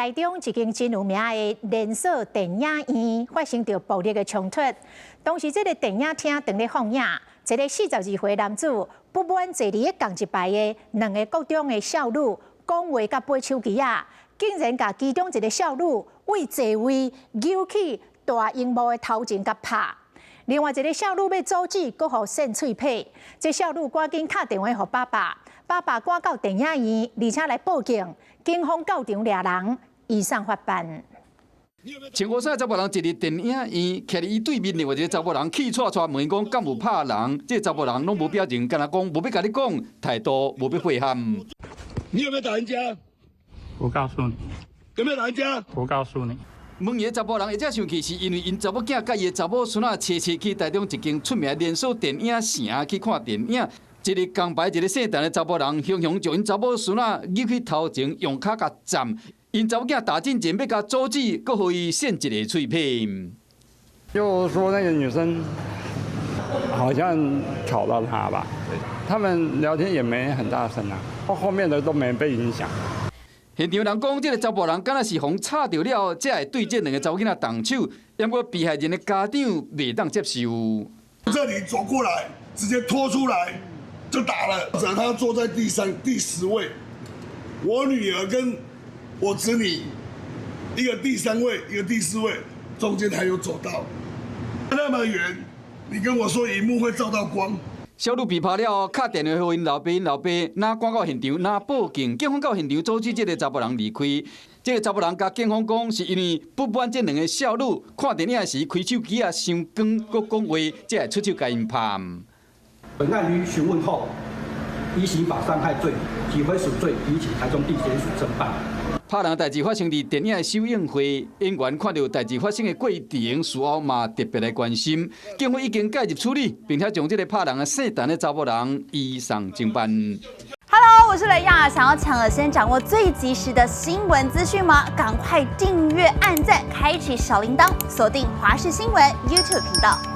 台中一間真有名的連鎖電影院發生著暴力的衝突。當時這个電影廳正咧放映，一个42歲男子不滿坐佇咧仝一排的兩个國中的少女講話佮掰手機仔，竟然共其中一个少女對座位扭去大螢幕的頭前共拍。另外一个少女欲阻止，閣予扇喙䫌。這少女趕緊敲電話予爸爸，爸爸趕到電影院，而且來報警，警方到場掠人，移送法辦。穿烏衫查埔人坐佇電影院，徛佇伊對面另外一个查埔人氣掣掣問伊講敢有拍人，這个查埔人攏無表情，干焦講無欲共你講，態度無欲配合。你有沒有打人家？我告訴你。有沒有打人家？我告訴你。問伊的查埔人會遮生氣，是因為𪜶查某囝佮伊的查某孫仔齊齊去台中一間出名連鎖電影城去看電影。一个仝排，一个姓陳的查埔人，雄雄將𪜶查某孫仔扭去頭前，用跤共站。𪜶查某囝打進前欲共阻止，閣予伊扇一个喙䫌。就說那個女生好像吵到他吧，他們聊天也沒很大聲啊，後面的都沒被影響。現場人講，這个查埔人敢若是予吵著了，才會對這兩个查某囡仔動手。毋過被害人的家長袂當接受。這裡走過來，直接拖出來就打了。他坐在第三、第10位，我女兒跟我侄女，一個第三位，一個第四位，中間還有走道，那麼遠，你跟我說螢幕會照到光？小女被拍了後，敲電話予𪜶老爸，𪜶老爸若趕到現場，若報警，警方到現場阻止這个查埔人離開。這个查埔人共警方講，是因為不滿這兩个少女看電影時開手機仔傷光，閣講話，才會出手共𪜶拍。本案於詢問後，依刑法傷害罪及毀損罪提請台中地檢署偵辦。拍人代誌發生佇電影的首映會，演員看著代誌發生的過程，事後嘛特別來關心。警方已經介入處理，並且將這个拍人的姓陳的查埔人移送偵辦。 Hello，我是雷亞，想要搶先掌握最及時的新聞資訊嗎？趕快訂閱、按讚、開啟小鈴鐺，鎖定華視新聞 YouTube 頻道。